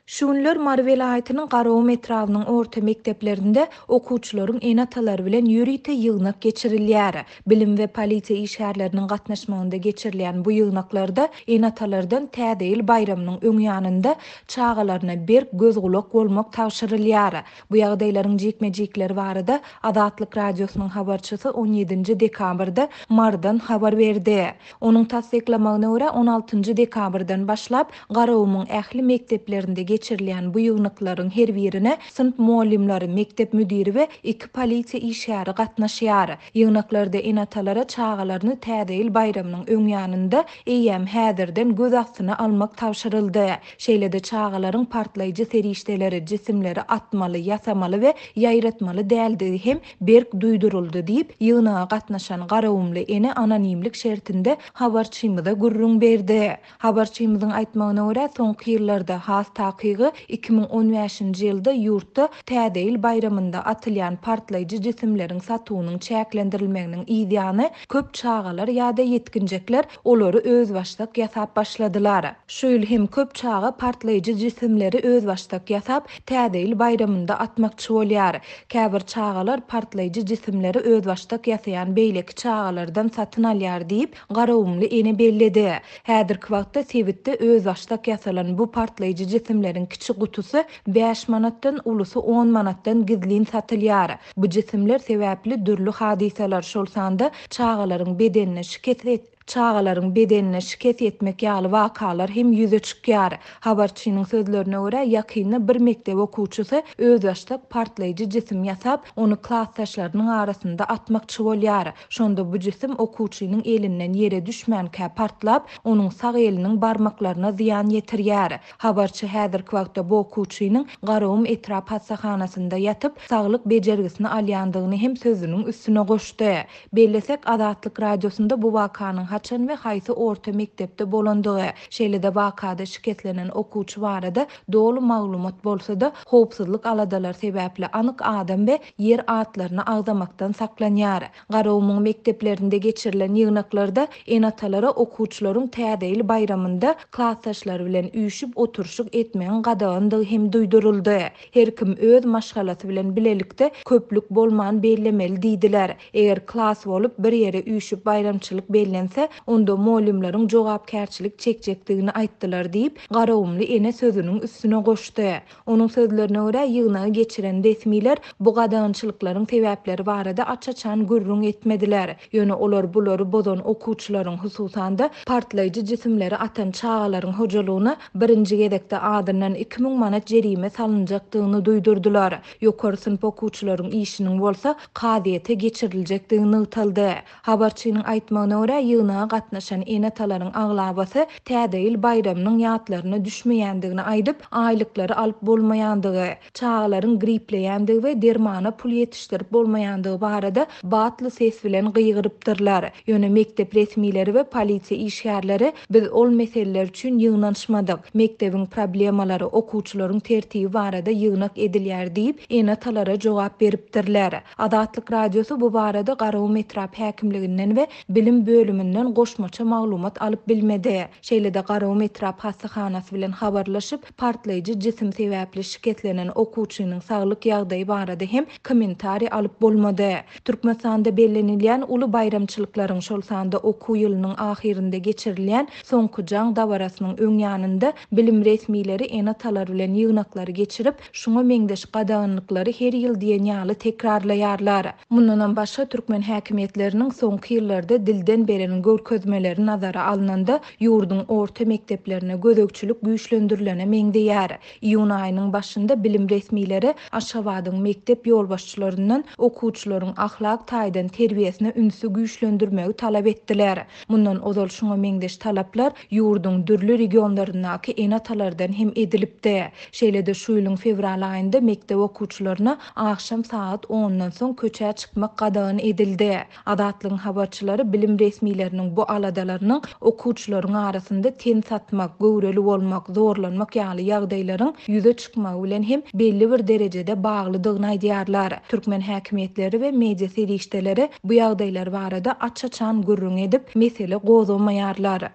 Şu günler Mary welaýatynyň Garagum etrabynyň orta mekdeplerinde okuwçylaryň ene-atalary bilen ýörite ýygnak geçirilýär. Bilim we polisiýa işgärleriniň gatnaşmagynda geçirilýän bu ýygnaklarda ene-atalardan Täze ýyl baýramynyň öň ýanynda çagalaryna berk göz-gulak bolmak tabşyrylýar. Bu ýagdaýlaryň jikme-jikleri barada Azatlyk Radiosynyň habarçysy on ýedinji dekabrda Marydan habar berdi. Onuň tassyklamagyna görä, on altynjy dekabrdan başlap, Garagumuň ähli mekdeplerinde geçirilýän bu ýygnaklaryň her birine synp mugallymlary, mekdep müdiri we iki polisiýa işgäri gatnaşýar. Ýygnaklarda ene-atalara çagalaryny Täze ýyl baýramynyň öň ýanynda eýýäm häzirden göz astyna almak tabşyryldy. Şeýle-de çagalaryň partlaýjy serişdeleri, jisimleri atmaly, ýasamaly we ýaýratmaly däldigi hem berk duýduryldy diýip, ýygnaga gatnaşan garagumly ene anonimlik şertinde habarçymyza gürrüň berdi. Habarçymyzyň aýtmagyna görä, soňky ýyllarda, has takygy, 2015-nji ýylda ýurtda Täze ýyl baýramynda atylýan partlaýjy jisimleriň satuwynyň çäklendirilmeginiň yzýany, köp çagalar ýa-da ýetginjekler olary özbaşdak ýasap başladylar. Şu ýyl hem köp çaga partlaýjy jisimleri özbaşdak ýasap, Täze ýyl baýramynda atmakçy bolýar. Käbir çagalar partlaýjy jisimleri özbaşdak ýasaýan beýleki çagalardan satyn alýar diýip, garagumly ene belledi. Häzirki wagtda sebitde özbaşdak ýasalan bu partlaýjy jisimleriň kiçi gutusy bäş manatdan, ulusy on manatdan gizlin satylýar. Bu jisimler sebäpli dürli hadysalar, şol sanda çagalaryň bedenine şikes Çagalaryň bedenine şikes ýetmek ýaly wakalar hem ýüze çykýar. Habarçynyň sözlerine görä, ýakynda bir mekdep okuwçysy özbaşdak partlaýjy jisim ýasap, ony klasdaşlarynyň arasynda atmakçy bolýar. Şonda bu jisim okuwçynyň elinden ýere düşmänkä partlap, onuň sag eliniň barmaklaryna zyýan ýetirýär. Habarçy häzirki wagtda bu okuwçynyň Garagum etrap hassahanasynda ýatyp, saglyk bejergisini alýandygyny hem sözüniň üstüne goşdy. Bellesek, Azatlyk Radiosynda bu wakanyň haçan we haýsy orta mekdepde bolandygy, şeýle-de wakada şikeslenen okuwçy barada doly maglumat bolsa-da, howpsuzlyk aladalary sebäpli anyk adam we ýer atlaryny agzamakdan saklanýar. Garagumuň mekdeplerinde geçirilen ýygnaklarda ene-atalara okuwçylaryň Täze ýyl baýramynda klasdaşlary bilen üýşüp oturyşyk etmegiň gadagandygy hem duýduryldy. Her kim öz maşgalasy bilen bilelikde köplük bolman bellemeli diýdiler. Eger klas bolup bir ýere üýşüp baýramçylyk bellense, onda mugallymlaryň jogapkärçilik çekjekdigini aýtdylar diýip, garagumly ene sözüniň üstüne goşdy. Onuň sözlerine görä, ýygnagy geçiren resmiler bu gadagançylyklaryň sebäpleri barada aç-açan gürrüň etmediler. Ýöne olar bulary bozan okuwçylaryň, hususan-da, partlaýjy jisimleri atan çagalaryň hojalygyna birinji gezekde azyndan 2000 manat jerime salynjakdygyny duýdurdylar. Ýokary synp okuwçylaryň işiniň bolsa kazyýete geçiriljekdigi nygtaldy. Habarçynyň aýtmagyna görä, ýygnaga gatnaşan ene-atalaryň aglabasy Täze ýyl baýramynyň ýatlaryna düşmeýändigini aýdyp, aýlyklary alyp bolmaýandygy, çagalaryň gripleýändigi we dermana pul ýetişdirip bolmaýandygy barada batly ses bilen gygyrypdyrlar. Ýöne mekdep resmileri we polisiýa işgärleri biz ol meseleler üçin ýygnanyşmadyk, mekdebiň problemalary, okuwçylaryň tertibi barada ýygnak edilýär diýip, ene-atalara jogap beripdirler. Azatlyk Radiosy bu barada Garagum etrap häkimliginden we bilim bölüminden goşmaça maglumat alyp bilmedi. Şeýle-de Garagum etrap hassahanasy bilen habarlaşyp, partlaýjy jisim sebäpli şikeslenen okuwçynyň saglyk ýagdaýy barada hem kommentariý alyp bolmady. Türkmenistanda bellenilýän uly baýramçylyklaryň, şol sanda okuw ýylynyň ahyrynda geçirilýän Soňky jaň dabarasynyň öň ýanynda bilim resmileri ene-atalar bilen ýygnaklary geçirip, şuňa meňzeş gadaganlyklary her ýyl diýen ýaly tekrarlaýarlar. Mundanam başga, türkmen häkimiýetleriniň soňky ýyllarda dilden beren görkezmeleri nazara alnanda, ýurduň orta mekdeplerine gözegçilik güýçlendirilene meňzeýär. Iýun aýynyň başynda bilim resmileri Aşgabadyň mekdep ýolbaşçylaryndan okuwçylaryň ahlak taýdan terbiýesine ünsi güýçlendirmegi talap etdiler. Mundan ozal şuňa meňzeş talaplar ýurduň dürli regionlaryndaky ene-atalardan hem edilipdi. Şeýle-de şu ýylyň fewral aýynda mekdep okuwçylaryna agşam sagat ondan soň köçä çykmak gadagan edildi. Azatlygyň habarçylary bilim resmileriniň bu aladalarynyň okuwçylaryň arasynda ten satmak, göwreli bolmak, zorlanmak ýaly ýagdaýlaryň ýüze çykmagy bilen hem belli bir derejede baglydygyny aýdýarlar. Türkmen häkimiýetleri we media serişdeleri bu ýagdaýlar barada aç-açan gürrüň edip, mesele gozgamaýarlar.